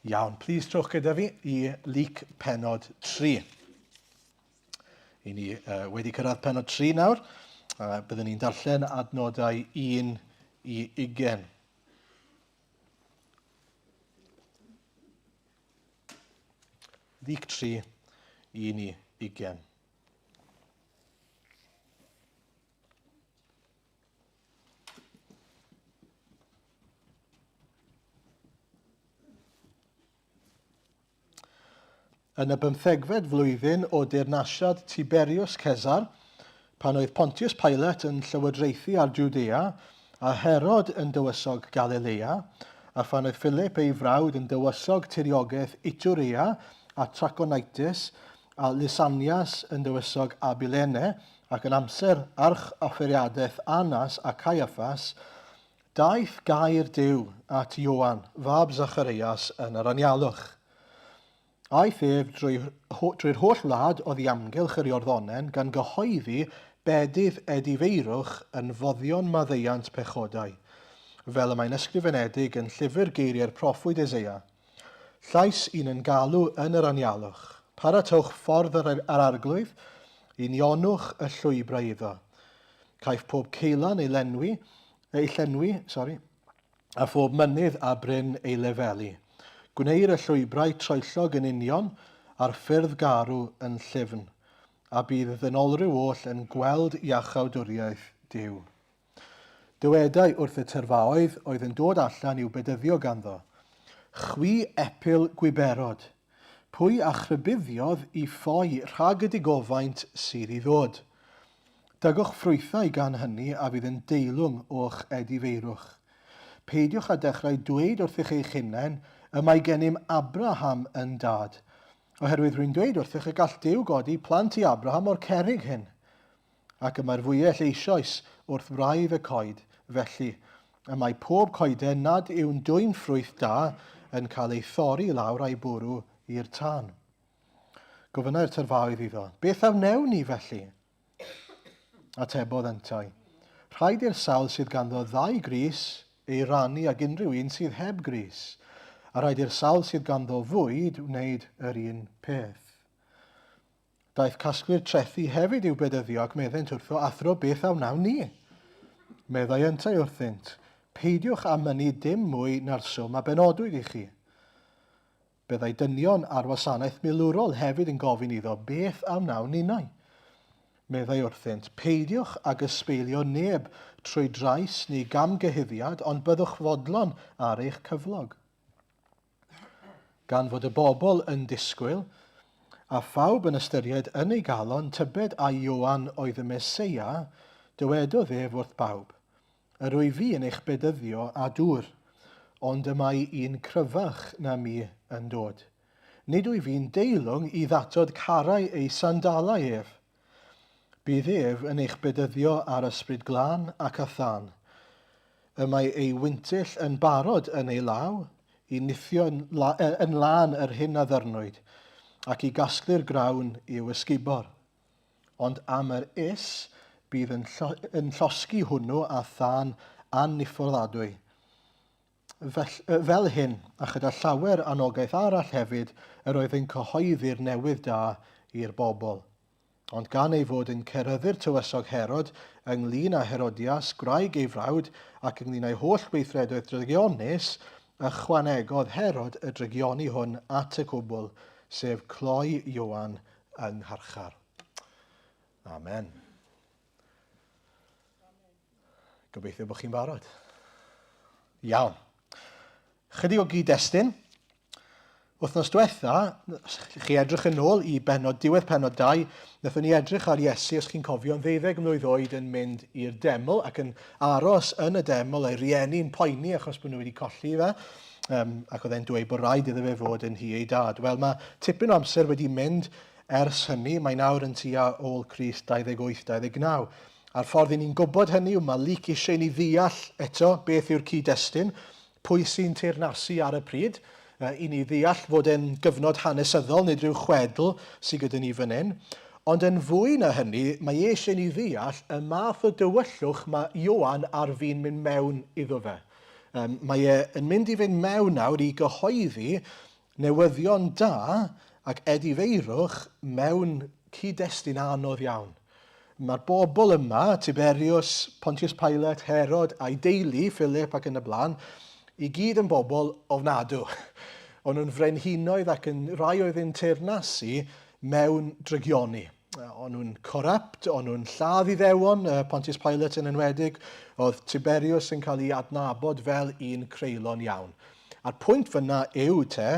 Iawn, plis trowch gyda fi i Luc penod 3. I ni uh, wedi cyrraedd penod 3 nawr. Uh, byddwn ni'n darllen adnodau 1 i 20. Luc 3, 1 i 20. Yn y bymthegfed flwyddyn o deyrnasiad Tiberius Cesar, pan oedd Pontius Pilate yn llywodraethu ar Jwdea, a Herod yn dywysog Galilea, a phan oedd Philip ei frawd yn dywysog tiriogaeth Iturea a Trachonitis, a Lysanias yn dywysog Abilene, ac yn amser arch-offeiriadaeth Annas a Caiaffas, daeth gair Duw at Ioan, fab Zachareias, yn yr anialwch. Aeth ef drwy'r drwy holl wlad oddi amgylch yr Iorddonen, gan gyhoeddi bedydd edifeirwch yn foddion maddeuant pechodau, fel y mae'n ysgrifenedig yn llyfr geiriau'r proffwyd Eseia. Llais un yn galw yn yr anialwch, Paratowch ffordd yr, yr Arglwydd, unionwch y llwybrau iddo. Caiff pob ceulan ei lenwi, ei llenwi, sori, a phob mynydd a bryn ei lefelu. Gwneir y llwybrau troellog yn union, a'r ffyrdd garw yn llyfn, a bydd y ddynolryw oll yn gweld iachawdwriaeth Duw. Dywedai wrth y tyrfaoedd oedd yn dod allan i'w bedyddio ganddo, Chwi epil gwiberod! Pwy a'ch rhybuddiodd i ffoi rhag y digofaint sydd i ddod? Dygwch ffrwythau gan hynny a fydd yn deilwng o'ch edifeirwch. Peidiwch â dechrau dweud wrthych eich hunain, Y mae gennym Abraham yn dad. Oherwydd rwy'n dweud wrthych y gall Duw godi plant i Abraham o'r cerrig hyn. Ac y mae'r fwyell eisoes wrth wraidd y coed, felly, y mae pob coeden nad yw'n dwyn ffrwyth da yn cael ei thorri i lawr a'i bwrw i'r tân. Gofynnai'r tyrfaoedd iddo, Beth a wnewn ni felly? Atebodd yntau, Rhaid i'r sawl sydd ganddo ddau grys ei rannu ag unrhyw un sydd heb grys, a rhaid i'r sawl sydd ganddo fwyd wneud yr un peth. Daeth casglu'r trethi hefyd i'w bedyddio ac meddent wrtho, Athro, beth a wnawn ni? Meddai yntau wrthynt, Peidiwch â mynnu dim mwy na'r swm a benodwyd i chi. Byddai dynion ar wasanaeth milwrol hefyd yn gofyn iddo, Beth a wnawn ninnau? Meddai wrthynt, Peidiwch ag ysbeilio neb trwy drais neu gamgyhuddiad, ond byddwch fodlon ar eich cyflog. Gan fod y bobl yn disgwyl, a phawb yn ystyried yn ei galon tybed ai Ioan oedd y Meseia, dywedodd ef wrth bawb, Yr wyf fi yn eich bedyddio â dŵr, ond y mae un cryfach na mi yn dod. Nid wyf fi'n deilwng i ddatod carau ei sandalau ef. Bydd ef yn eich bedyddio â'r Ysbryd Glân ac â thân. Y mae ei wyntyll yn barod yn ei law i nithio yn, la, yn lân yr hyn a ddyrnwyd, ac i gasglu'r grawn i'w ysgubor. Ond am yr is, bydd yn, llo, yn llosgi hwnnw â thân annifforddadwy. Fel, fel hyn, a chyda llawer anogaeth arall hefyd, yr oedd yn cyhoeddi'r newydd da i'r bobl. Ond gan ei fod yn ceryddu'r tywysog Herod ynglyn â Herodias, gwraig ei frawd, ac ynglyn â'i holl weithredoedd drygionus, ychwanegodd Herod y drygioni hwn at y cwbl, sef cloi Ioan yng ngharchar. Amen. Gobeithio bod chi'n barod. Iawn. Chydig o gyd-destun. Wythnos diwetha, chi edrych yn ôl i benod, diwedd penod 2, wnaethon ni edrych ar Iesu, os chi'n cofio, yn ddeuddeg mlwydd oed yn mynd i'r deml ac yn aros yn y deml, a'i rieni'n poeni achos bod nhw wedi colli fe, um, ac oedd e'n dweud bod rhaid iddo fe fod yn hi ei dad. Wel, mae tipyn o amser wedi mynd ers hynny, mae nawr yn tua ôl Crist 28-29. A'r ffordd i ni'n gwybod hynny yw mae Luc eisiau i ni ddeall eto beth yw'r cyd-destun, pwy sy'n teyrnasu ar y pryd, i ni ddeall fod e'n gyfnod hanesyddol, nid rhyw chwedl sydd gyda ni fan hyn. Ond yn fwy na hynny, mae e eisiau i ni ddeall y math o dywyllwch mae Ioan ar fin mynd mewn iddo fe. Um, mae e yn mynd i fynd mewn nawr i gyhoeddi Newyddion da ac edifeirwch mewn cyd-destun anodd iawn. Mae'r bobl yma, Tiberius, Pontius Pilate, Herod a'i deulu, Philip ac yn y blaen, i gyd yn bobl ofnadw. O'n nhw'n frenhinoedd ac yn rai oedd yn teyrnasu mewn drygioni. O'n nhw'n corrupt, o'n nhw'n lladd Iddewon, Pontius Pilate yn enwedig, oedd Tiberius yn cael ei adnabod fel un creulon iawn. A'r pwynt fyna yw te,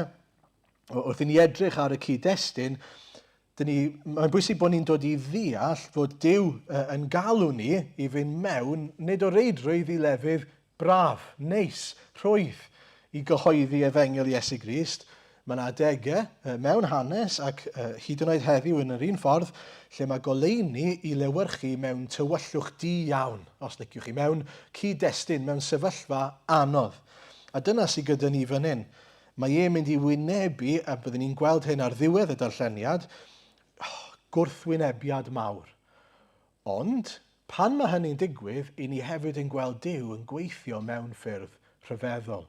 wrth i ni edrych ar y cyd-destun, dyn ni, mae'n bwysig bod ni'n dod i ddeall fod Duw yn galw ni i fynd mewn, nid o reidrwydd i lefydd braf, neis, rhwydd, i gyhoeddi efengyl Iesu Grist. Mae yna adegau mewn hanes ac hyd yn oed heddiw yn yr un ffordd lle mae goleuni i lewyrchu mewn tywyllwch du iawn, os liciwch chi, mewn cyd-destun, mewn sefyllfa anodd. A dyna sydd gyda ni fan hyn. Mae e'n mynd i wynebu, a byddwn ni'n gweld hyn ar ddiwedd y darlleniad, gwrthwynebiad mawr. Ond, pan mae hynny'n digwydd, i ni hefyd yn gweld Duw yn gweithio mewn ffyrdd rhyfeddol.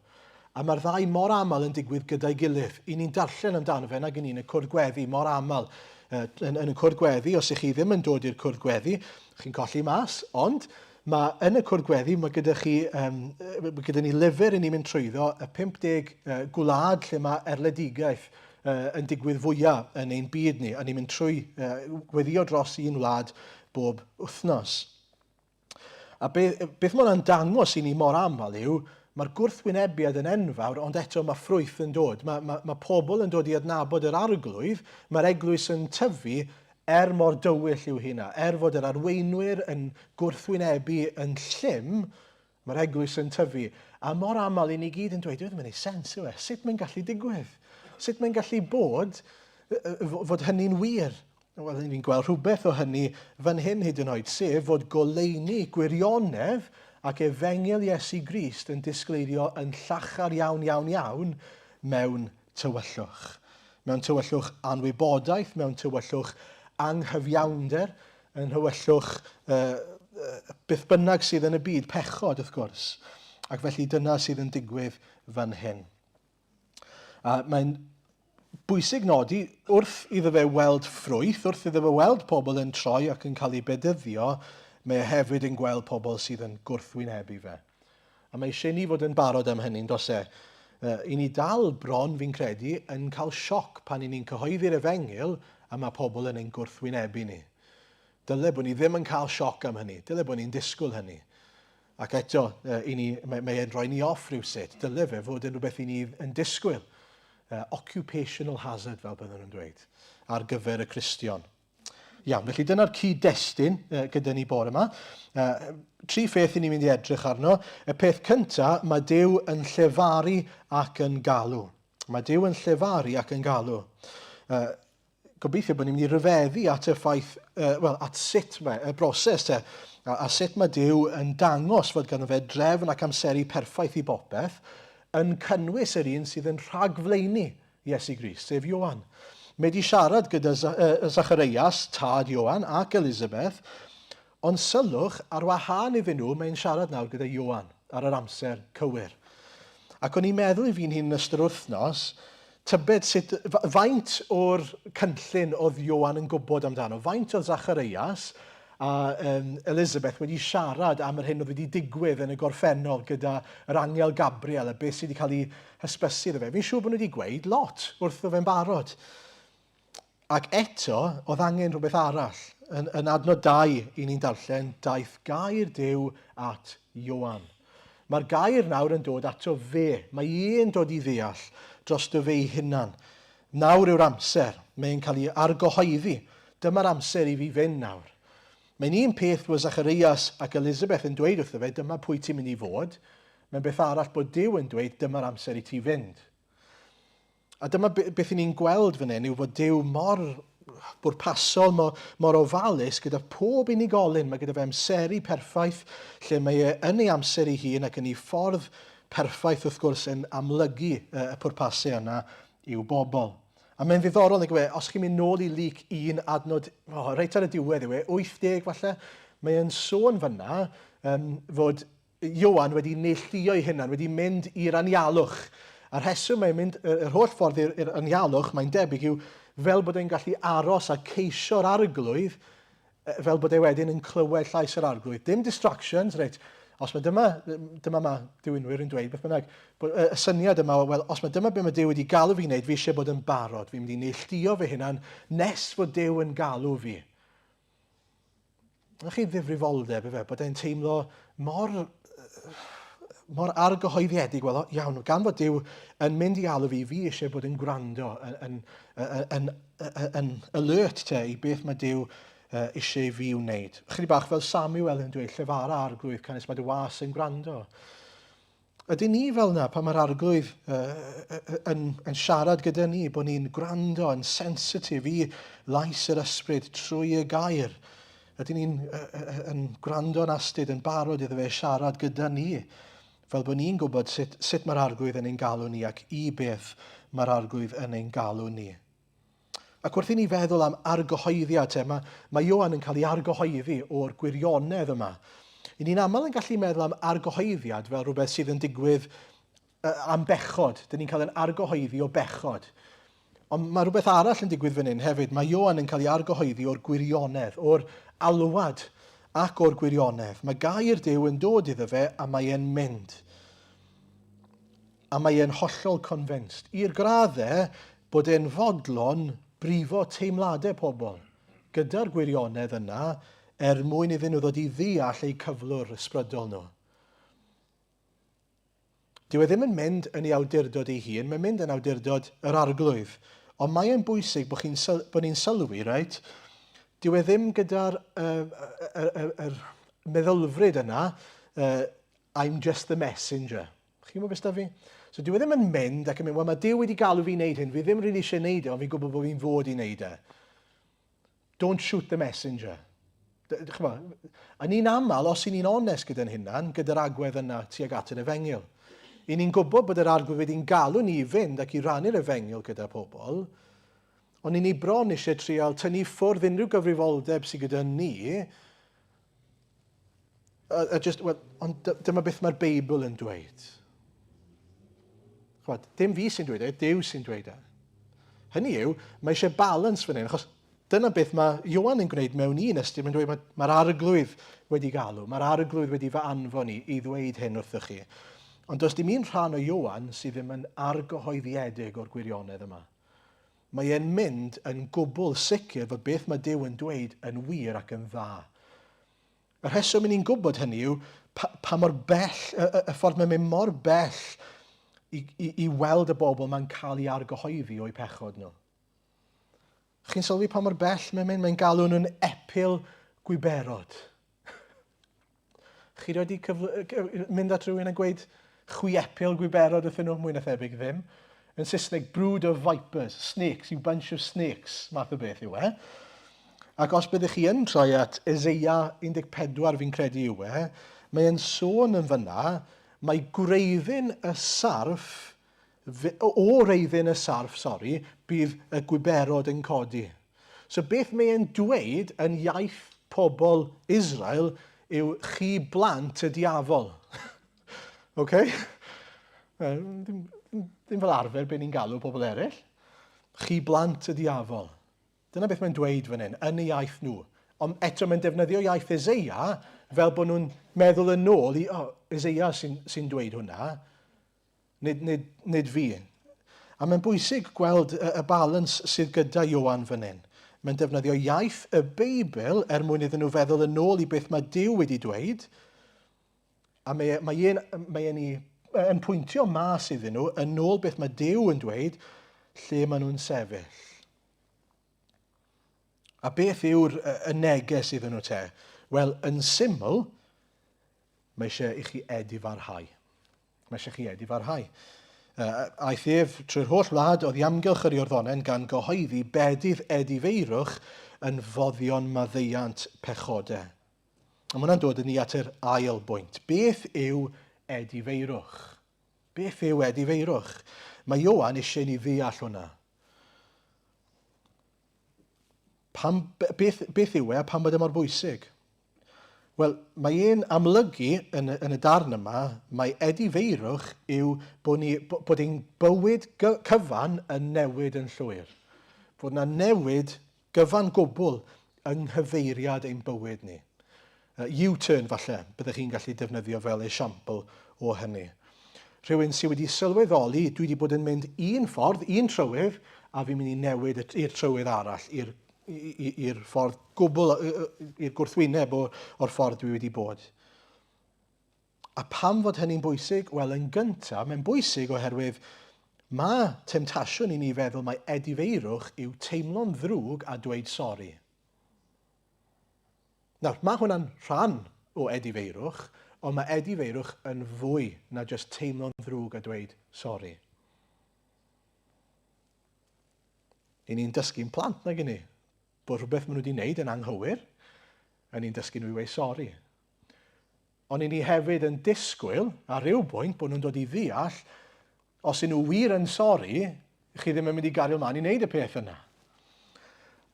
A mae'r ddau mor aml yn digwydd gyda'i gilydd. I ni'n darllen amdano fe nag i ni'n y cwrdd gweddi mor aml. Yn, yn y cwrdd gweddi, os ych chi ddim yn dod i'r cwrdd gweddi, chi'n colli mas, ond Mae yn y cwrdd gweddi, mae gyda chi, um, mae gyda ni lyfr i ni'n mynd trwyddo, y 50 uh, gwlad lle mae erledigaeth uh, yn digwydd fwyaf yn ein byd ni, a ni'n mynd trwy uh, gweddio dros un wlad bob wythnos. A be, beth mae hwnna'n dangos i ni mor aml yw, mae'r gwrthwynebiad yn enfawr, ond eto mae ffrwyth yn dod. Mae, mae, mae pobl yn dod i adnabod yr arglwydd, mae'r eglwys yn tyfu, Er mor dywyll yw hynna, er fod yr arweinwyr yn gwrthwynebu yn llym, mae'r eglwys yn tyfu. A mor aml i ni gyd yn dweud, dyw e ddim yn ei sens, yw e? Sut mae'n gallu digwydd? Sut mae'n gallu bod fod hynny'n wir? Wel, ni'n gweld rhywbeth o hynny fan hyn hyd yn oed, sef fod goleuni gwirionedd ac efengyl Iesu Grist yn disgleirio yn llachar iawn, iawn, iawn mewn tywyllwch. Mewn tywyllwch anwybodaeth, mewn tywyllwch anghyfiawnder, yn nhywyllwch uh, beth bynnag sydd yn y byd, pechod wrth gwrs. Ac felly dyna sydd yn digwydd fan hyn. A mae'n bwysig nodi, wrth iddo fe weld ffrwyth, wrth iddo fe weld pobl yn troi ac yn cael eu bedyddio, mae e hefyd yn gweld pobl sydd yn gwrthwynebu fe. A mae eisiau ni fod yn barod am hynny, does e? I ni dal bron, fi'n credu, yn cael sioc pan i ni'n cyhoeddi'r efengyl a mae pobl yn ein gwrthwynebu ni. Dyle bod ni ddim yn cael sioc am hynny. Dyle bod ni'n disgwyl hynny. Ac eto, i ni, mae, mae e'n rhoi ni off rhywsut. Dyle fe fod yn rhywbeth i ni yn disgwyl. Occupational hazard, fel bydden nhw'n dweud, ar gyfer y Cristion. Iawn, felly dyna'r cyd-destun gyda ni bore yma. Tri pheth i ni'n mynd i edrych arno. Y peth cyntaf, mae Duw yn llefaru ac yn galw. Mae Duw yn llefaru ac yn galw. Gobeithio bod ni'n mynd i ryfeddu at y ffaith, wel, at sut mae, y broses te, a, a sut mae Duw yn dangos fod ganddo fe drefn ac amseru perffaith i bopeth, yn cynnwys yr un sydd yn rhagflaenu Iesu Grist, sef Ioan. Mae wedi siarad gyda Zachareias, tad Ioan, ac Elisabeth, ond sylwch, ar wahân iddyn nhw, mae'n siarad nawr gyda Ioan ar yr amser cywir. Ac o'n i'n meddwl i fi'n hun yn ystod yr wythnos, tybed sut, faint o'r cynllun oedd Ioan yn gwybod amdano, faint oedd Zachareias a um, Elizabeth wedi siarad am yr hyn oedd wedi digwydd yn y gorffennol gyda yr angel Gabriel a beth sydd wedi cael ei hysbysu iddo fe. Fi'n siŵr bod nhw wedi gweud lot wrtho fe'n barod. Ac eto, oedd angen rhywbeth arall. Yn, yn adnod 2 i ni'n darllen, daeth gair Duw at Ioan. Mae'r gair nawr yn dod ato fe. Mae e'n dod i ddeall drosto fe ei hunan. Nawr yw'r amser. Mae'n cael ei argyhoeddi. Dyma'r amser i fi fynd nawr. Mae'n un peth bod Zacharias ac Elizabeth yn dweud wrtho fe, dyma pwy ti'n mynd i fod. Mae'n beth arall bod Duw yn dweud, dyma'r amser i ti fynd. A dyma beth i ni'n gweld fan hyn yw fod Duw mor bwrpasol, mor, mor ofalus gyda pob unigolyn. Mae gyda fe amseru perffaith lle mae e yn ei amser ei hun ac yn ei ffordd perffaith wrth gwrs yn amlygu y pwrpasau yna i'w bobl. A mae'n ddiddorol, nag yw e, os chi'n mynd nôl i Luc 1 adnod, oh, reit ar y diwedd yw e, 80 falle, mae e'n sôn fyna um, fod Ioan wedi neilltuo ei hunan, wedi mynd i'r anialwch. A'r rheswm mae'n mynd yr holl ffordd i'r anialwch, mae'n debyg, yw fel bod e'n gallu aros a ceisio'r arglwydd, fel bod e wedyn yn clywed llais yr arglwydd. Dim distractions, reit, os mae dyma, dyma mae diwinwyr yn dweud, beth bynnag, bod y syniad yma, wel, os mae dyma beth mae Duw wedi galw fi wneud, fi eisiau bod yn barod, fi'n mynd i neilltuo fy hunan nes fod Duw yn galw fi. Na chi ddifrifoldeb, efe, bod e'n teimlo mor, mor argyhoeddiedig, wel, iawn, gan fod Duw yn mynd i alw fi, fi eisiau bod yn gwrando, yn, yn, yn, yn, yn alert te i beth mae Duw eisiau fi wneud. Chydig bach fel Samuel yn dweud, llefara arglwydd, canys mae dy was yn gwrando. Ydyn ni fel yna pan mae'r arglwydd uh, yn, yn siarad gyda ni, bod ni'n gwrando, yn sensitif i lais yr ysbryd trwy y gair? Ydyn ni'n uh, yn gwrando yn astud, yn barod iddo fe siarad gyda ni, fel bod ni'n gwybod sut, sut mae'r arglwydd yn ein galw ni ac i beth mae'r arglwydd yn ein galw ni. Ac wrth i ni feddwl am argyhoeddiad te, mae, mae Ioan yn cael ei argyhoeddi o'r gwirionedd yma. I ni'n aml yn gallu meddwl am argyhoeddiad fel rhywbeth sydd yn digwydd am bechod. Dyn ni'n cael yn argyhoeddi o bechod. Ond mae rhywbeth arall yn digwydd fan hyn hefyd. Mae Ioan yn cael ei argyhoeddi o'r gwirionedd, o'r alwad ac o'r gwirionedd. Mae gair Duw yn dod iddo fe a mae e'n mynd. A mae e'n hollol convinced, i'r graddau bod e'n fodlon brifo teimladau pobl gyda'r gwirionedd yna er mwyn iddyn nhw ddod i ddeall eu cyflwr ysbrydol nhw. Dyw e ddim yn mynd yn ei awdurdod ei hun, mae'n mynd yn awdurdod yr arglwydd. Ond mae e'n bwysig bod, chi'n bod ni'n sylwi, reit? Dyw e ddim gyda'r uh, uh, uh, uh, meddylfryd yna, uh, I'm just the messenger. Chi'n gwybod beth da fi? So dyw e ddim yn mynd ac yn mynd, wel mae Duw wedi galw fi i wneud hyn, fi ddim rili eisiau wneud e, ond fi'n gwybod bod fi'n fod i wneud e. Don't shoot the messenger. Chymod, a ni'n aml, os y'n ni'n onest gyda'n hunan, gyda'r agwedd yna tuag at yr efengyl. I ni'n gwybod bod yr arglwydd wedi'n galw ni i fynd ac i rannu'r efengyl gyda pobl, ond i ni bron eisiau trial tynnu ffwrdd unrhyw gyfrifoldeb sydd gyda ni A, a just, well, ond dyma beth mae'r Beibl yn dweud. Chwad, dim fi sy'n dweud e, Duw sy'n dweud e. Hynny yw, mae eisiau balance fan hyn, achos dyna beth mae Ioan yn gwneud mewn un ystyr, mae'n dweud mae'r mae arglwydd wedi galw, mae'r arglwydd wedi fy anfon i i ddweud hyn wrthych chi. Ond does dim un rhan o Ioan sydd ddim yn argyhoeddiedig o'r gwirionedd yma. Mae e'n mynd yn gwbl sicr fod beth mae Duw yn dweud yn wir ac yn dda. Y rheswm i ni'n gwybod hynny yw pa, pa mor bell, y, y, y ffordd mae'n mynd mor bell i, i, i weld y bobl mae'n cael ei argyhoeddi o'u pechod nhw. Chi'n sylwi pa mor bell mae'n mynd? Mae'n galw nhw'n epil gwiberod. Chi wedi mynd at rhywun a gweud chwi epil gwiberod wrthyn nhw? Mwy na thebyg ddim. Yn Saesneg, brood of vipers, snakes, you bunch of snakes, math o beth yw e. Ac os byddwch chi yn troi at Eseia 14 fi'n credu yw e, mae e'n sôn yn fyna, mae gwreiddyn y sarff, o reiddyn y sarff, sori, bydd y gwiberod yn codi. So beth mae e'n dweud yn iaith pobl Israel yw chi blant y diafol. OK? Ddim, ddim fel arfer be ni'n galw pobl eraill. Chi blant y diafol. Dyna beth mae'n dweud fan hyn, yn ei iaith nhw. Ond eto mae'n defnyddio iaith Eseia fel bod nhw'n meddwl yn ôl i, oh, Eseia sy'n sy dweud hwnna. Nid, nid, nid fi. A mae'n bwysig gweld y, y balans sydd gyda Ioan fan hyn. Mae'n defnyddio iaith y Beibl er mwyn iddyn nhw feddwl yn ôl i beth mae Duw wedi dweud, a mae, mae e'n, mae e'n, yn pwyntio mas iddyn nhw yn ôl beth mae Duw yn dweud lle maen nhw'n sefyll. A beth yw'r y neges iddyn nhw te? Wel, yn syml, mae eisiau i chi edifarhau. Mae eisiau chi edifarhau. Aeth ef trwy'r holl wlad oddi amgylch yr Iorddonen gan gyhoeddi bedydd edifeirwch yn foddion maddeuant pechodau. A mae hwnna'n dod â ni at yr ail bwynt. Beth yw edifeirwch? Beth yw edifeirwch? Mae Ioan eisiau ni ddeall hwnna. Pam, beth, beth yw e a pam bod e mor bwysig? Wel, mae e'n amlygu yn, yn y darn yma, mae edifeirwch yw bod, ni, bod ein bywyd cyfan yn newid yn llwyr. Fod yna newid gyfan gwbl yng nghyfeiriad ein bywyd ni. U-turn falle, byddech chi'n gallu defnyddio fel esiampl o hynny. Rhywun sydd wedi sylweddoli, dwi wedi bod yn mynd un ffordd, un trywydd, a fi'n mynd i newid i'r trywydd arall, i'r i'r ffordd gwbl, i'r gwrthwyneb o'r ffordd dwi wedi bod. A pam fod hynny'n bwysig? Wel, yn gyntaf, mae'n bwysig oherwydd mae temtasiwn i ni feddwl mai edifeirwch yw teimlo'n ddrwg a dweud sori. Nawr, mae hwnna'n rhan o edifeirwch, ond mae edifeirwch yn fwy na jyst teimlo'n ddrwg a dweud sori. I ni'n dysgu'n plant, nag i ni, bod rhywbeth maen nhw wedi wneud yn anghywir, a ni'n dysgu nhw i weud sori. Ond i ni hefyd yn disgwyl, ar ryw bwynt, bod nhw'n dod i ddeall, os ydyn nhw wir yn sori, chi ddim yn mynd i gario mlaen i wneud y peth yna.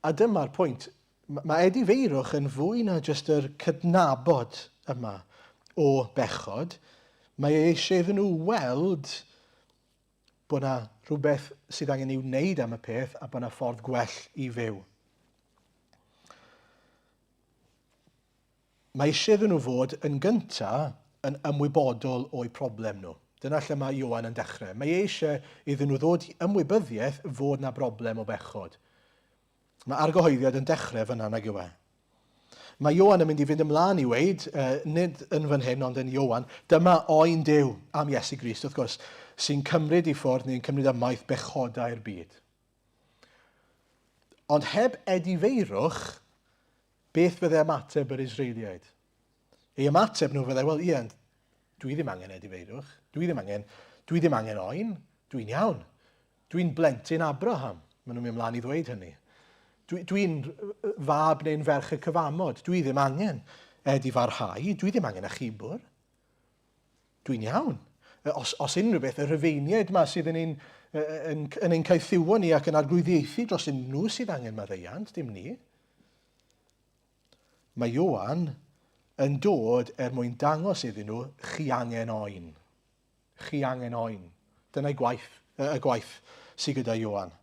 A dyma'r pwynt. Mae edifeirwch yn fwy na jyst yr cydnabod yma o bechod. Mae e eisiau iddyn nhw weld bod 'na rhywbeth sydd angen ei wneud am y peth a bod 'na ffordd gwell i fyw. Mae eisiau iddyn nhw fod yn gyntaf yn ymwybodol o'u problem nhw. Dyna lle mae Ioan yn dechrau. Mae eisiau iddyn nhw ddod i ymwybyddiaeth fod 'na broblem o bechod. Mae argyhoeddiad yn dechrau fyna, nag yw e? Mae Ioan yn mynd i fynd ymlaen i weid, uh, nid yn fan hyn ond yn Ioan, dyma oen Duw am Iesu Grist, wrth gwrs, sy'n cymryd i ffwrdd neu'n cymryd ymaith bechodau'r byd. Ond heb edifeirwch, beth fydde ymateb yr Israeliaid? Ei ymateb nhw fyddai, wel, ie, dwi ddim angen edifeirwch, dwi ddim angen, dwi ddim angen oen, dwi'n iawn. Dwi'n blentyn Abraham. Maen nhw'n mynd mlaen i ddweud hynny. Dwi'n dwi, fab neu'n ferch y cyfamod. Dwi ddim angen edifarhau. Dwi ddim angen achubwr. Dwi'n iawn. Os, os unrhyw beth, y Rhufeiniaid yma sydd yn ein, yn, yn ein caethiwo ni ac yn arglwyddiaethu dros nhw sydd angen maddeuant, dim ni. Mae Ioan yn dod er mwyn dangos iddyn nhw, chi angen oen. Chi angen oen. Dyna'i gwaith, y gwaith sydd gyda Ioan.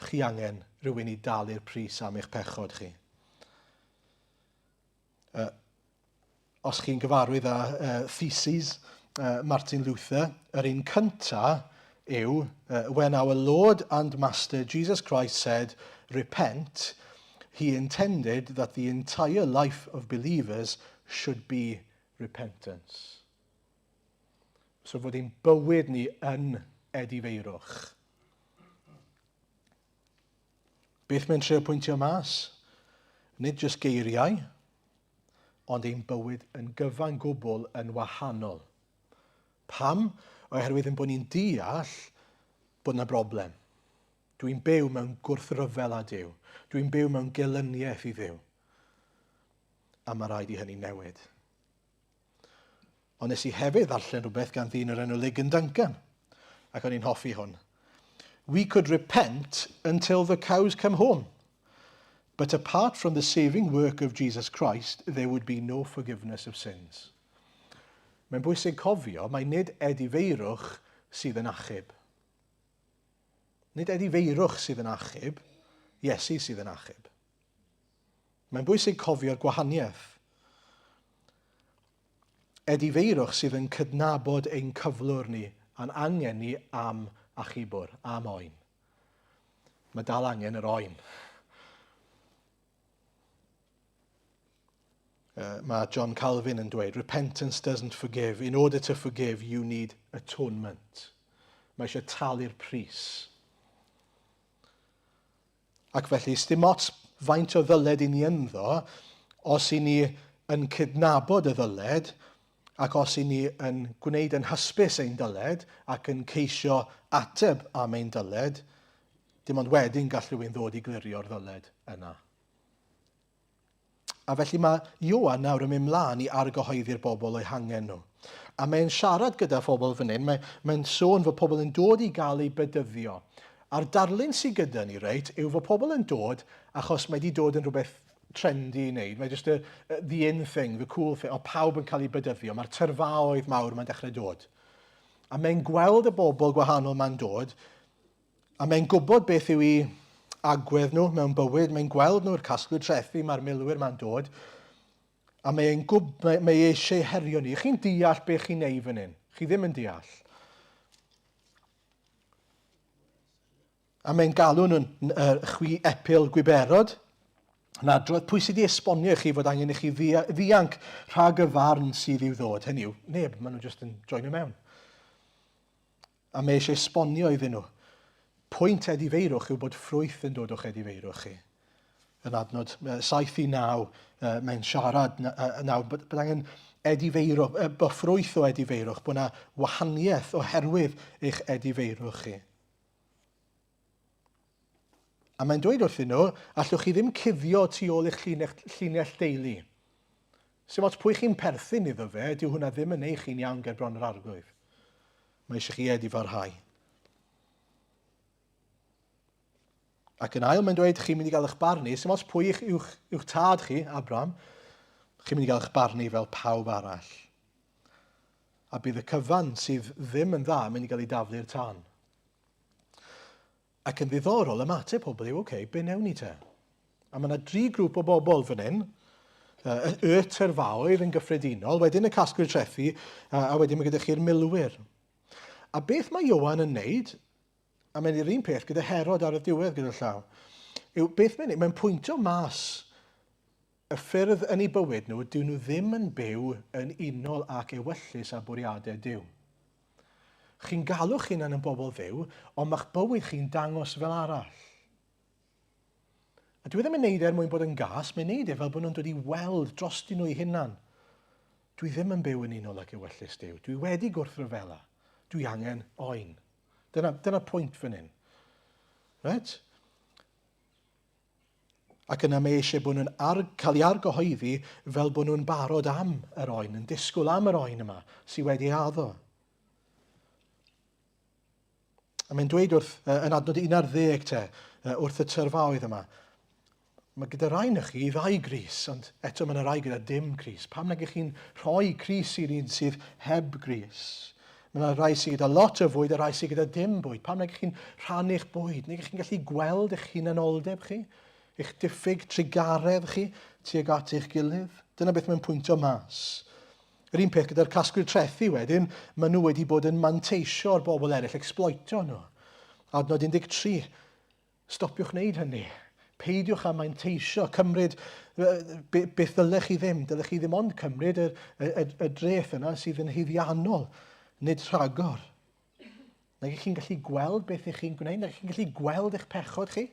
Chi angen rhywun i dalu'r pris am eich pechod chi. Uh, os chi'n gyfarwydd â uh, theses uh, Martin Luther, yr un cynta yw uh, When our Lord and Master Jesus Christ said, repent, he intended that the entire life of believers should be repentance. So fod ein bywyd ni yn edifeirwch. Beth mae'n trio pwyntio mas? Nid jyst geiriau, ond ein bywyd yn gyfan gwbl yn wahanol. Pam? Oherwydd ein bod ni'n deall bod yna broblem. Dwi'n byw mewn gwrthryfel â Duw. Dwi'n byw mewn gelyniaeth i Dduw. A mae rhaid i hynny newid. Ond nes i hefyd ddarllen rhywbeth gan ddyn o'r enw Ligon Duncan, ac o'n i'n hoffi hwn. We could repent until the cows come home. But apart from the saving work of Jesus Christ, there would be no forgiveness of sins. Mae'n bwysig cofio mai nid edifeirwch sydd yn achub. Nid edifeirwch sydd yn achub, Iesu sydd yn achub. Mae'n bwysig cofio'r gwahaniaeth. Edifeirwch sydd yn cydnabod ein cyflwr ni a'n angen ni am achubwr, am oen. Mae dal angen yr oen. Uh, mae John Calvin yn dweud, repentance doesn't forgive. In order to forgive, you need atonement. Mae eisiau talu'r pris. Ac felly, sdim ots faint o ddyled i ni ynddo, os i ni yn cydnabod y ddyled, ac os i ni yn gwneud yn hysbys ein dyled ac yn ceisio ateb am ein dyled, dim ond wedyn gall rhywun ddod i glirio'r ddyled yna. A felly mae Ioan nawr yn mynd mlaen i argyhoeddi'r bobl o'u hangen nhw. A mae'n siarad gyda phobl fan hyn, mae'n mae sôn fod pobl yn dod i gael eu bedyddio. A'r darlun sydd gyda ni, reit, yw fod pobl yn dod achos mae wedi dod yn rhywbeth trendy i wneud, mae jyst y, the in thing, the cool thing, o pawb yn cael ei bedyddio, mae'r tyrfaoedd mawr mae'n dechrau dod. A mae'n gweld y bobl gwahanol mae'n dod, a mae'n gwybod beth yw ei agwedd nhw mewn bywyd, mae'n gweld nhw'r casglu trethi, mae'r milwyr mae'n dod, a mae'n gwb, mae, mae eisiau herio ni. Chi'n deall beth chi'n neud fan hyn? Chi ddim yn deall. A mae'n galw nhw'n uh, chwi epil gwiberod. Yn adrodd, pwy sydd wedi esbonio i chi fod angen i chi ddianc rhag y farn sydd i'w ddod? Hynny yw, neb, maen nhw jyst yn joinio mewn. A mae eisiau esbonio iddyn nhw. Pwynt edifeirwch yw bod ffrwyth yn dod o'ch edifeirwch chi. Yn adnod 7 i 9, mae'n siarad nawr bod, bod angen edifeirwch, bod ffrwyth o edifeirwch, bod yna wahaniaeth oherwydd eich edifeirwch chi. A mae'n dweud wrthyn nhw, allwch chi ddim cuddio tu ôl eich llinell, llinell deulu. Sim ots pwy chi'n perthyn iddo fe, dyw hwnna ddim yn eich chi'n iawn ger bron yr arglwydd. Mae eisiau chi edifarhau. Ac yn ail, mae'n dweud, chi'n mynd i gael eich barnu, sim ots pwy yw'ch, yw tad chi, Abraham, chi'n mynd i gael eich barnu fel pawb arall. A bydd y cyfan sydd ddim yn dda yn mynd i gael ei daflu i'r tân. Ac yn ddiddorol, ymateb pobl yw, oce, okay, be newn ni te? A mae yna dri grŵp o bobl fan hyn, y, y tyrfaoedd yn gyffredinol, wedyn y casglwyr trethi, a, a wedyn mae gyda chi'r milwyr. A beth mae Ioan yn neud, a mae'n yr un peth gyda Herod ar y diwedd gyda llaw, yw beth mae'n neud, mae'n pwyntio mas y ffyrdd yn eu bywyd nhw, dyw nhw ddim yn byw yn unol ac ewyllys â bwriadau Duw. Chi'n galw'ch hunan yn bobl Dduw, ond mae'ch bywyd chi'n dangos fel arall. A dwi e ddim yn neud e er mwyn bod yn gas, mae'n neud e fel bod nhw'n dod i weld drostyn nhw eu hunan. Dwi ddim yn byw yn unol ac ewyllys Duw. Dwi wedi gwrthryfela. Dwi angen oen. Dyna, dyna pwynt fan hyn. Right? Ac yna mae eisiau bod nhw'n ar, cael ei argyhoeddi fel bod nhw'n barod am yr oen, yn disgwyl am yr oen yma sydd wedi ei addo. A mae'n dweud wrth, yn adnod 11 te, wrth y tyrfaoedd yma, mae gyda rai na chi ddau gris, ond eto mae yna rai gyda dim cris. Pam nag ych chi'n rhoi cris i'r un sydd heb gris? Mae yna rai sydd gyda lot o fwyd a rai sydd gyda dim bwyd. Pam nag ych chi'n rhannu'ch bwyd? Nag ych chi'n gallu gweld eich hunanoldeb chi? Eich diffyg trugaredd chi tuag at eich gilydd? Dyna beth mae'n pwyntio mas. Yr un peth gyda'r casglu'r trethi wedyn, maen nhw wedi bod yn manteisio ar bobl eraill, exploitio nhw. Adnod 13, Stopiwch wneud hynny. Peidiwch â manteisio, cymryd beth ddylech chi ddim. Dylech chi ddim ond cymryd y, y, y, y dreth yna sydd yn haeddiannol, nid rhagor. Nag ych chi'n gallu gweld beth ych chi'n gwneud? Nag ych chi'n gallu gweld eich pechod chi?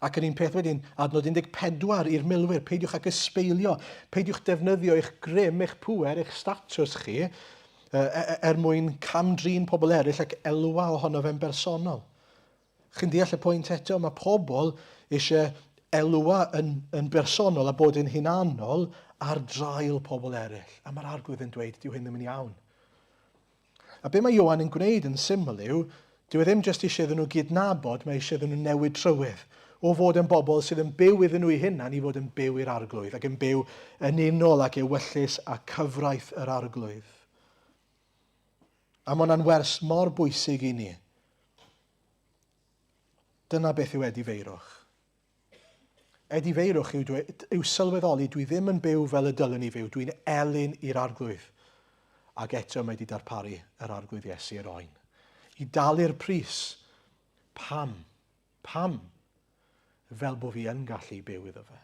Ac yr un peth wedyn, adnod 14 i'r milwyr, peidiwch ag ysbeilio, peidiwch defnyddio eich grym, eich pŵer, eich statws chi, E, e, e, er mwyn cam-drin pobl eraill ac elwa ohono fe'n bersonol. Chi'n deall y pwynt eto? Mae pobl eisiau elwa yn, yn bersonol a bod yn hunanol ar draul pobl eraill. A mae'r arglwydd yn dweud, dyw hyn ddim yn iawn. A be mae Ioan yn gwneud yn syml yw, dyw e ddim jyst eisiau iddyn nhw gydnabod, mae eisiau iddyn nhw newid trywydd. O fod yn bobl sydd yn byw iddyn nhw'u hunain i fod yn byw i'r Arglwydd ac yn byw yn unol ag ewyllys a cyfraith yr Arglwydd. A mae hwnna'n wers mor bwysig i ni. Dyna beth yw edifeirwch. Edifeirwch yw, dwe, yw sylweddoli dwi ddim yn byw fel y dylwn i fyw, dwi'n elyn i'r arglwydd. Ac eto mae wedi darparu yr arglwydd Iesu yr oen. I dalu'r pris. Pam? Pam? Fel bod fi yn gallu byw iddo fe.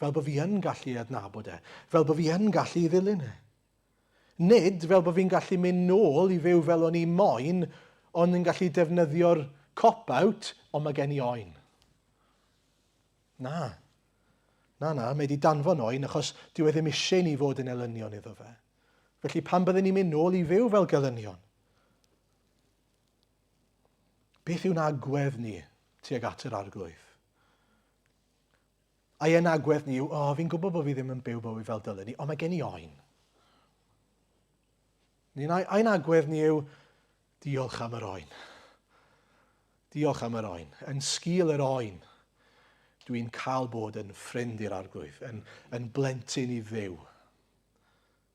Fel bod fi yn gallu adnabod e. Fel bod fi yn gallu ddilyn e. Nid fel bod fi'n gallu mynd nôl i fyw fel o'n i moyn, ond yn gallu defnyddio'r cop-out, ond mae gen i oen. Na. Na, na, mae wedi danfon oen achos dyw e ddim eisiau ni fod yn elynion iddo fe. Felly pam byddwn ni'n mynd nôl i fyw fel gelynion? Beth yw'n agwedd ni tuag at yr arglwydd? Ai ein agwedd ni yw, o, oh, fi'n gwybod bod fi ddim yn byw bywyd fel dylen ni, ond mae gen i oen. Ni'n ein agwedd ni yw, diolch am yr oen. Diolch am yr oen. Yn sgil yr oen, Dwi'n cael bod yn ffrind i'r Arglwydd, yn, yn blentyn i Dduw.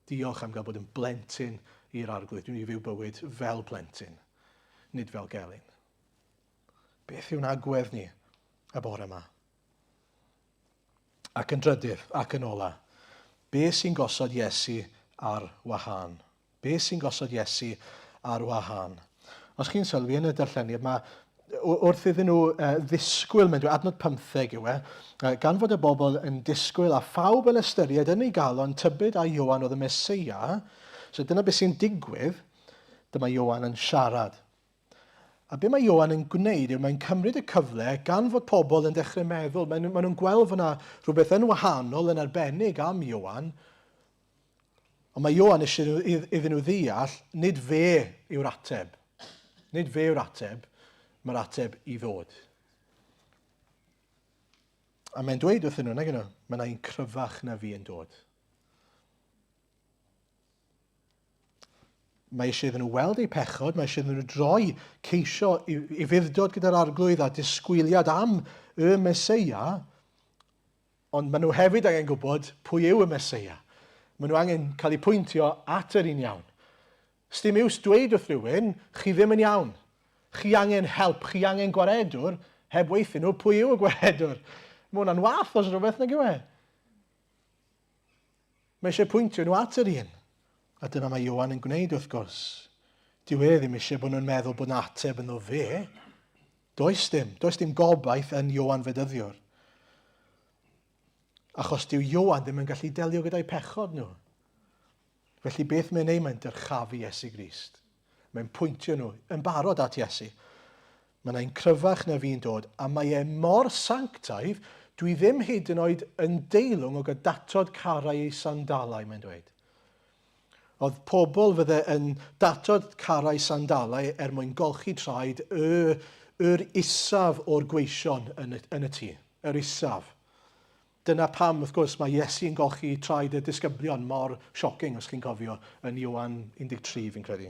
Diolch am gael bod yn blentyn i'r Arglwydd. Dwi'n mynd i fyw bywyd fel plentyn, nid fel gelyn. Beth yw'n agwedd ni y bore yma? Ac yn drydydd, ac yn ola, be sy'n gosod Iesu ar wahân? Be sy'n gosod Iesu ar wahân? Os chi'n sylwi yn y darlleniad, mae wrth iddyn nhw ddisgwyl, mae'n dweud, adnod 15 yw e, gan fod y bobl yn disgwyl a phawb yn ystyried yn ei galon tybed a Ioan oedd y Meseia, so dyna beth sy'n digwydd, dyma Ioan yn siarad. A be mae Ioan yn gwneud yw mae'n cymryd y cyfle gan fod pobl yn dechrau meddwl, maen nhw'n maen nhw gweld fod yna rhywbeth yn wahanol yn arbennig am Ioan, ond mae Ioan eisiau iddyn nhw ddeall, nid fe yw'r ateb. Nid fe yw'r ateb, mae'r ateb i ddod. A mae'n dweud wrthyn nhw, nag nhw, mae yna un cryfach na fi yn dod. Mae eisiau iddyn nhw weld eu pechod, mae eisiau iddyn nhw droi, ceisio ufudd-dod gyda'r arglwydd a disgwyliad am y Meseia, ond maen nhw hefyd angen gwybod pwy yw y Meseia. Maen nhw angen cael eu pwyntio at yr un iawn. Sdim iws dweud wrth rhywun, chi ddim yn iawn. Chi angen help, chi angen gwaredwr, heb weithio nhw, pwy yw y gwaredwr? Mae hwnna'n wath os rhywbeth, nag yw e? Mae eisiau pwyntio nhw at yr un. A dyna mae Ioan yn gwneud wrth gwrs. Dyw e ddim eisiau bod nhw'n meddwl bod yna ateb ynddo fe. Does dim. Does dim gobaith yn Ioan Fedyddiwr. Achos dyw Ioan ddim yn gallu delio gyda'i pechod nhw. Felly beth mae'n ei mae'n dyrchafu Iesu Grist. Mae'n pwyntio nhw yn barod at Iesu. Mae yna un cryfach na fi'n dod, a mae e mor sanctaidd, dwi ddim hyd yn oed yn deilwng o gydatod carau ei sandalau, mae'n dweud. Oedd pobl fydde yn datod carau sandalau er mwyn golchi traed y, yr isaf o'r gweision yn y, yn y tŷ. Yr isaf. Dyna pam, wrth gwrs, mae Iesu yn golchi traed y disgyblion mor shocking, os chi'n cofio, yn Ioan 13, fi'n credu.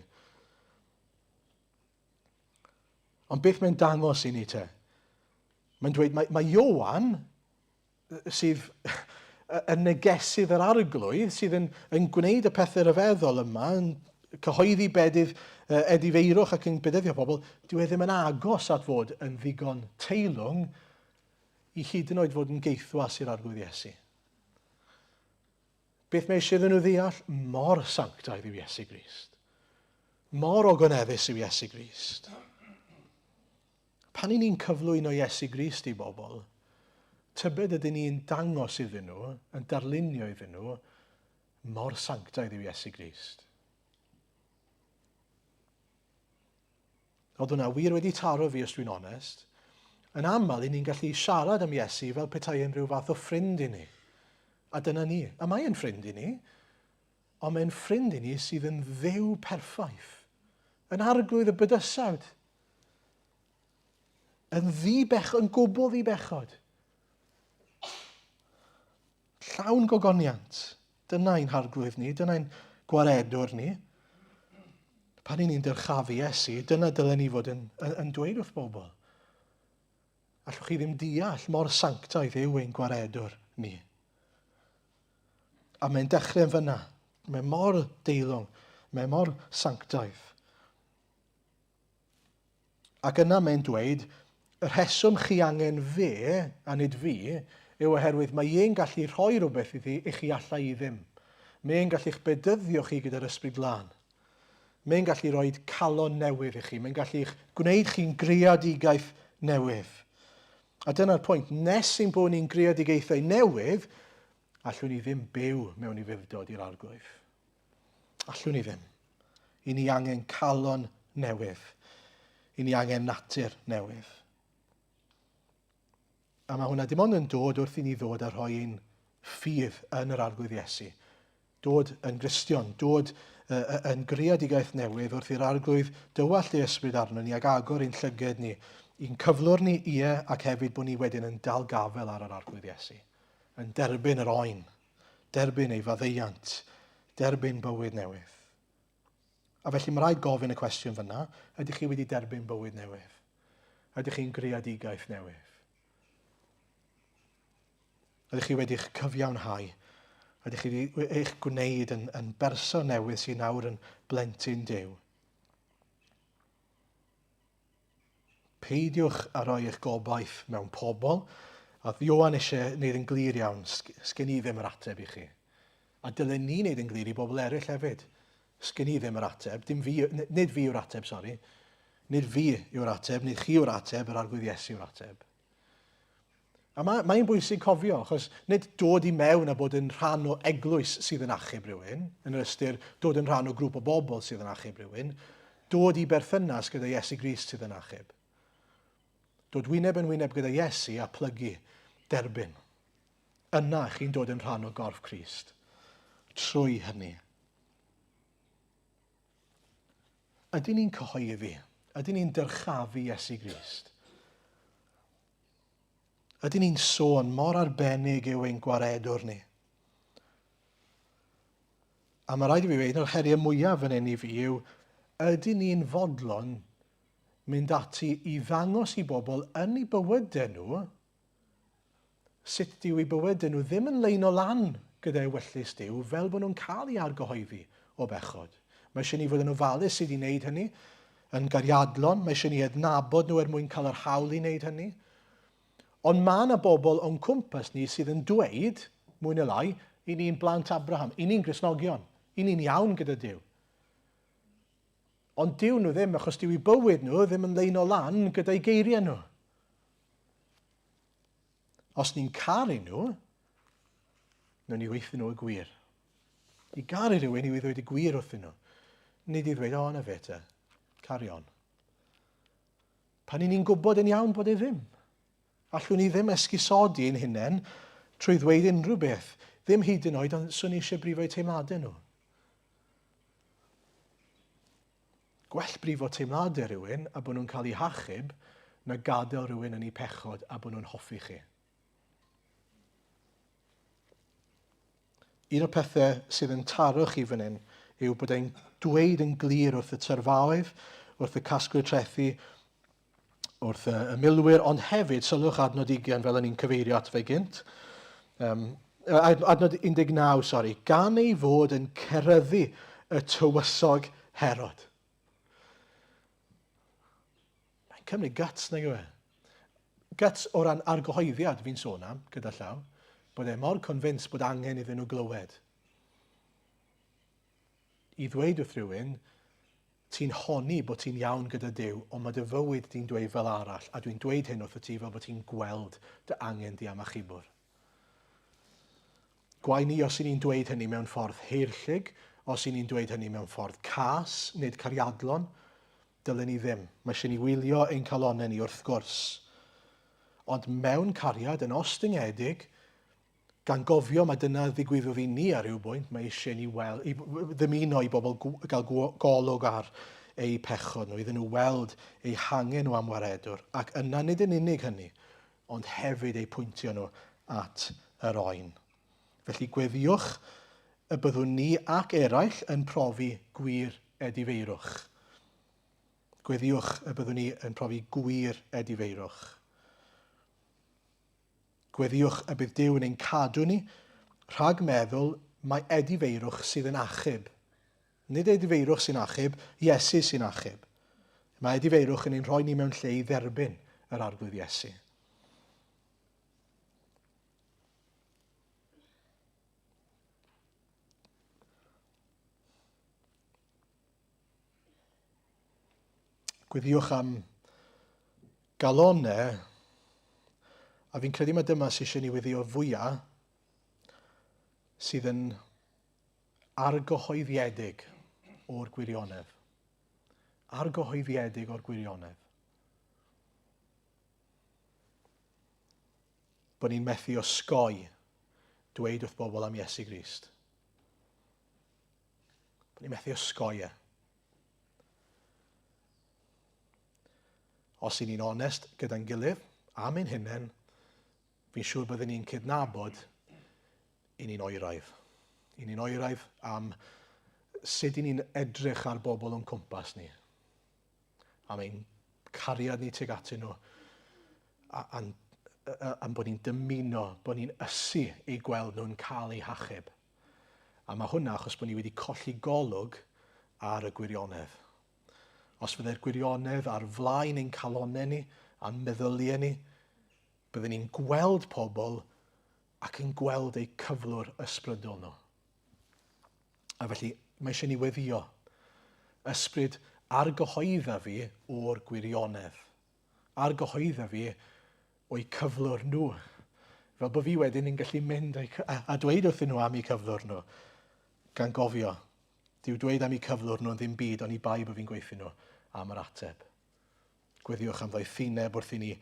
Ond beth mae'n dangos i ni te? Mae'n dweud, mae, mae Ioan, sydd yn negesydd yr arglwydd, sydd yn, yn gwneud y pethau rhyfeddol yma, yn cyhoeddi bedydd edifeirwch ac yn bedyddio pobl, dyw e ddim yn agos at fod yn ddigon teilwng i hyd yn oed fod yn geithwas i'r Arglwydd Iesu. Beth mae eisiau iddyn nhw ddeall? Mor sanctaidd yw Iesu Grist. Mor ogoneddus yw Iesu Grist. Pan i ni'n cyflwyno Iesu Grist i bobl, tybed ydyn ni'n dangos iddyn nhw, yn darlunio iddyn nhw, mor sanctaidd yw Iesu Grist. Oedd hwnna wir wedi taro fi os dwi'n onest. Yn aml, i ni'n gallu siarad am Iesu fel petai e'n rhyw fath o ffrind i ni. A dyna ni. A mae e'n ffrind i ni. Ond mae'n ffrind i ni sydd yn dduw perffaith. Yn arglwydd y bydysawd. Yn ddibech, yn gwbl ddibechod. Llawn gogoniant. Dyna ein harglwydd ni, dyna ein gwaredwr ni. Pan i ni'n dyrchafu Iesu, dyna dylen ni fod yn, yn, yn dweud wrth bobl. Allwch chi ddim deall mor sanctaidd yw ein gwaredwr ni. A mae'n dechrau yn fyna. Mae mor deilwng, mae mor sanctaidd. Ac yna mae'n dweud, y rheswm chi angen fe, a nid fi, yw oherwydd mae e'n gallu rhoi rhywbeth iddi i chi alla i ddim. Mae e'n gallu'ch bedyddio chi gyda'r Ysbryd Glân. Mae'n gallu rhoi calon newydd i chi. Mae'n gallu'ch gwneud chi'n greadigaeth newydd. A dyna'r pwynt, nes ein bod ni'n greadigaethau newydd, allwn ni ddim byw mewn ufudd-dod i'r Arglwydd. Allwn ni ddim. I ni angen calon newydd. I ni angen natur newydd. A mae hwnna dim ond yn dod wrth i ni ddod a rhoi ein ffydd yn yr Arglwydd Iesu. Dod yn Gristion, dod yn greadigaeth newydd wrth i'r Arglwydd dywallt ei ysbryd arno ni ac agor ein llyged ni, i'n cyflwr ni, ie, ac hefyd bod ni wedyn yn dal gafael ar yr Arglwydd Iesu, yn derbyn yr oen. Derbyn ei faddeuant. Derbyn bywyd newydd. A felly mae rhaid gofyn y cwestiwn fyna, ydych chi wedi derbyn bywyd newydd? Ydych chi'n greadigaeth newydd? Ydych chi wedi'ch cyfiawnhau? Ydych chi wedi eich gwneud yn, yn berson newydd sy'n nawr yn blentyn Duw? Peidiwch â rhoi eich gobaith mewn pobl. A oedd Ioan eisiau wneud yn glir iawn, sgen i ddim yr ateb i chi. A dylen ni wneud yn glir i bobl eraill hefyd. Sgen i ddim yr ateb, dim fi, nid fi yw'r ateb, sori. Nid fi yw'r ateb, nid chi yw'r ateb, yr Arglwydd Iesu yw'r ateb. A mae'n mae bwysig cofio, achos nid dod i mewn a bod yn rhan o eglwys sydd yn achub rhywun, yn yr ystyr dod yn rhan o grŵp o bobl sydd yn achub rhywun, dod i berthynas gyda Iesu Grist sydd yn achub. Dod wyneb yn wyneb gyda Iesu a plygu, derbyn. Yna chi'n dod yn rhan o gorff Crist. Trwy hynny. Ydyn ni'n cyhoeddi? Ydyn ni'n dyrchafu Iesu Grist? Ydyn ni'n sôn mor arbennig yw ein gwaredwr ni? A mae rhaid i fi weud, un o'r heriau mwyaf yn un i fi yw, ydyn ni'n fodlon mynd ati i ddangos i bobl yn eu bywydau nhw sut dyw eu bywydau nhw ddim yn leino lan gyda ewyllys Duw fel bod nhw'n cael eu argyhoeddi o bechod. Mae eisiau ni fod yn ofalus sydd i wneud hynny, yn gariadlon, mae eisiau ni adnabod nhw er mwyn cael yr hawl i wneud hynny. Ond mae yna bobl o'n cwmpas ni sydd yn dweud, mwy neu lai, i ni'n blant Abraham, i ni'n Gristnogion, i ni'n iawn gyda Duw. Ond dyw nhw ddim, achos dyw eu bywyd nhw ddim yn leino lan gyda'i geiriau nhw. Os ni'n caru nhw, wnawn ni weithio nhw y gwir. I garu rhywun yw i ddweud y gwir wrthyn nhw. Nid i ddweud, o, na fe te, carry on. Pan i ni'n gwybod yn iawn bod e ddim. Allwn ni ddim esgusodi ein hunain trwy ddweud unrhyw beth. Ddim hyd yn oed, ond swn i eisiau brifo eu teimladau nhw. Gwell brifo teimladau rhywun a bod nhw'n cael eu hachub na gadael rhywun yn eu pechod a bod nhw'n hoffi chi. Un o'r pethau sydd yn taro chi fan hyn yw bod e'n dweud yn glir wrth y tyrfaoedd, wrth y casglwyr trethi, wrth y, y milwyr, ond hefyd, sylwch adnod 20 fel o'n i'n cyfeirio at fe gynt, um, adnod 19, sori, gan ei fod yn ceryddu y tywysog Herod. Mae'n cymryd guts, nag yw e? Guts o ran argyhoeddiad fi'n sôn am, gyda llaw, bod e mor convinced bod angen iddyn nhw glywed. I ddweud wrth rhywun, ti'n honni bod ti'n iawn gyda Duw, ond mae dy fywyd di'n dweud fel arall, a dwi'n dweud hyn wrtho ti fel bod ti'n gweld dy angen di am achubwr. Gwae ni os y'n ni'n dweud hynny mewn ffordd haerllug, os y'n ni'n dweud hynny mewn ffordd cas, nid cariadlon. Dylen ni ddim. Mae eisiau ni wylio ein calonnau ni, wrth gwrs. Ond mewn cariad, yn ostyngedig, Gan gofio mai dyna ddigwyddodd i ni ar ryw bwynt, mae eisiau ni wel, i, ddymuno i bobl gael golwg ar eu pechod nhw, iddyn nhw weld eu hangen nhw am waredwr, ac yna nid yn unig hynny, ond hefyd eu pwyntio nhw at yr oen. Felly gweddïwch y byddwn ni ac eraill yn profi gwir edifeirwch. Gweddïwch y byddwn ni yn profi gwir edifeirwch. Gweddïwch y bydd Duw yn ein cadw ni rhag meddwl mai edifeirwch sydd yn achub. Nid edifeirwch sy'n achub, Iesu sy'n achub. Mae edifeirwch yn ein rhoi ni mewn lle i dderbyn yr Arglwydd Iesu. Gweddïwch am galonau, a fi'n credu mae dyma sydd eisiau ni weddio fwyaf, sydd yn argyhoeddiedig o'r gwirionedd. Argyhoeddiedig o'r gwirionedd. Bod ni'n methu osgoi dweud wrth bobl am Iesu Grist. Bod ni'n methu osgoi e. Os y'n ni'n onest gyda'n gilydd am ein hunain, fi'n siŵr byddwn ni'n cydnabod i ni'n oeraidd. I ni'n oeraidd am sut i ni'n edrych ar bobl o'n cwmpas ni. Am ein cariad ni tuag atyn nhw. A'n A'n bod ni'n dymuno, bod ni'n ysu eu gweld nhw'n cael eu hachub. A mae hwnna achos bod ni wedi colli golwg ar y gwirionedd. Os fyddai'r gwirionedd ar flaen ein calonnau ni a'n meddyliau ni, byddwn ni'n gweld pobl ac yn gweld eu cyflwr ysbrydol nhw. A felly mae eisiau ni weddio. Ysbryd argyhoedda fi o'r gwirionedd. Argyhoedda fi o'u cyflwr nhw. Fel bod fi wedyn yn gallu mynd a, a, a dweud wrthyn nhw am eu cyflwr nhw. Gan gofio, dyw dweud am eu cyflwr nhw'n ddim byd oni bai bod fi'n gweithio nhw am yr ateb. Gweddïwch am ddoethineb wrth i ni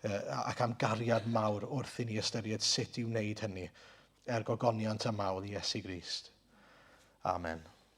ac am gariad mawr wrth i ni ystyried sut i wneud hynny er gogoniant a mawl i Iesu Grist. Amen.